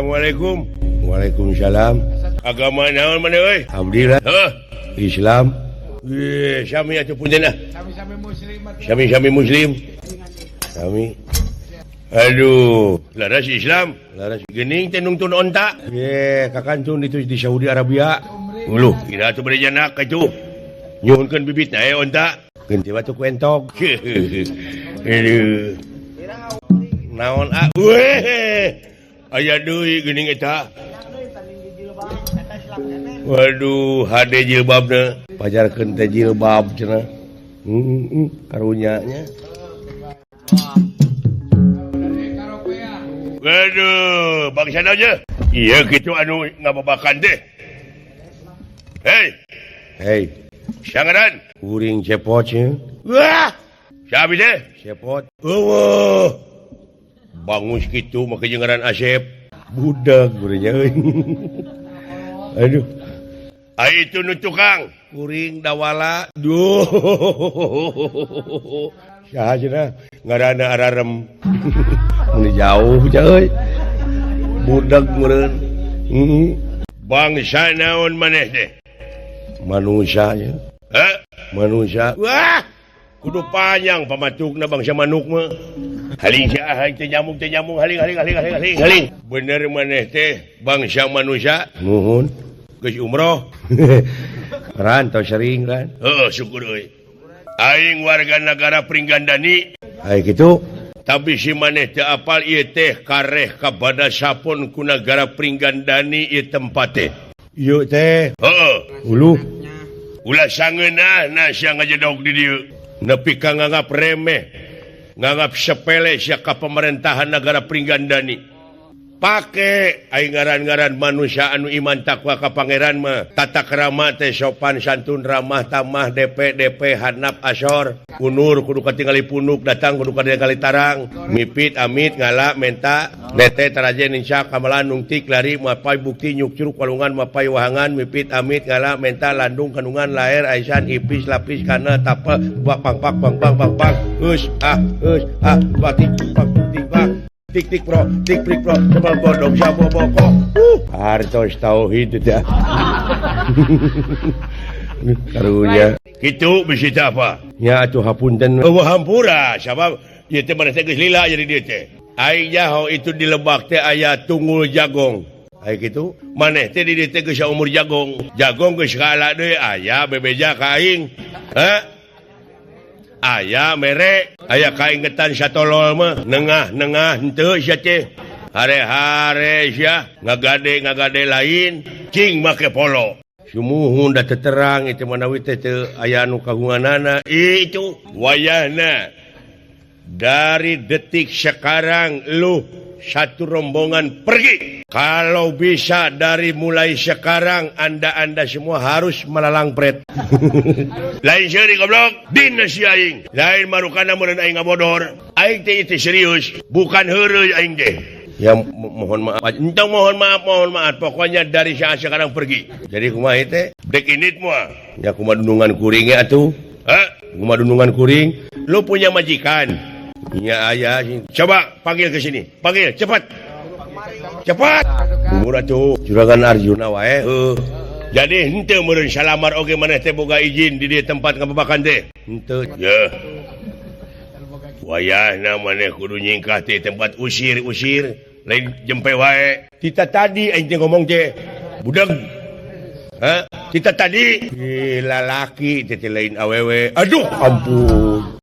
Assalamualaikum. Waalaikumsalam. Agama naon maneh euy? Abdi lah. Heuh, Islam. Ye, sami atuh, punten ah. Sami-sami muslim. Sami. Aduh, laras Islam, laras geuning teh nungtun onta. Ye, kakantun itu di Saudi Arabia. Uluh, kira atuh bade nyandak atuh. Nyuhunkeun bibitna eh onta. Ganti batu ku entog. Aduh. Naon ah? Weh. Aya deui geuning eta. Waduh, hade jilbabna. Pajarkeun teh jilbab cenah. Karunya nya. Waduh, bangsa aja. Iya gitu anu ngababakan teh. Hei. Hei. Sangaran. Kuring Cepot nya. Wah. Siapa teh? Cepot. Eueuh. Bangus kitu make jeung ngaran Asep. Budak gurunya euy. Aduh. Ai itu nu tukang. Kuring Dawala. Duh. Saha cenah ngaranna ararem. Mun jauh euy. Budak meureun. Bangsa naon maneh teh? Manusia nya. Hah? Manusia. Wah. Kudu panjang pamatukna bangsa manuk mah. Haling sia haling teh nyamuk teh nyamuk haling haling haling haling haling haling. Bener maneh teh bangsa manusia. Nuhun. Geus umroh. Ran tau sering ran. Heuh, syukur euy. Aing warga negara Pringgandani. Ai kitu. Tapi si maneh teu apal ieu teh kareh kabada sapon ku nagara Pringgandani ieu tempat teh. Ieu teh. Heeh. Uluh. Ulah sangeunahna sia ngajedog di dieu. Nepi ka nganggap remeh, nganggap sepele sia ka pemerintahan negara Pringgandani. Pake aing ngaran-ngaran manusia anu iman takwa ka pangeran mah tata krama teh sopan santun, ramah tamah, DP DP, hanap asor, unur kudu katingali punuk, datang kudu katingali tarang, mipit amit, ngala menta, nete taraje, nincak kamalan, nungtik lari, mapai bukti, nyukcruk walungan, mapai wahangan, mipit amit, ngala menta, landung kandungan, laer aisan, ipis lapis kana tapel bak pang pak bang bang bang bang us ah us ah batik pak tik pak tik tik pro tik prik pro sebab bodong siapa boko hartos tauhid teh karunya kitu bisi teh apa nya atuh hapunten. Eueuh hampura sabab ieu teh maneh teh geus lila jadi dieu teh. Aing nyaho itu di lebak teh aya tunggul jagong. Ai kitu maneh teh di dieu teh geus umur jagong, jagong geus kaala deui aya bebeja ka aing. Hah? Aya mere aya kaingetan satolol mah nengah nengah henteu sia teh hare-hare sia ngagade ngagade lain cing make polo sumuhun da terang itu manawi teh teu aya anu kagunganana itu wayahna. Dari detik sekarang lu satu rombongan pergi. Kalau bisa dari mulai sekarang anda-anda semua harus melalang pret. Lain seuri goblok, dina si aing. Lain marukana meureun aing ngabodor. Aing teh itu serius, bukan heureuy aing teh. Ya mohon maaf. Entong mohon maaf, mohon maaf. Pokoknya dari saat sekarang pergi. Jadi kumaha teh? Dek indit moal. Ya kumaha dunungan kuring atuh? Hah? Kumaha dunungan kuring? Lu punya majikan? Ya ayah, coba panggil ke sini. Panggil, cepat. Cepat. Umur atuh, Juragan Arjuna wae. Heuh. Jadi henteu meureun salamar oge maneh teh boga izin di dieu tempat ngababakan teh. Henteu. Ya. Wayahna maneh kudu nyingkah teh tempat usir-usir, lain jempe wae. Tita tadi aing teh ngomong teh. Budeg. Hah? Tita tadi. Ih, lalaki teh lain awewe. Aduh, ampun.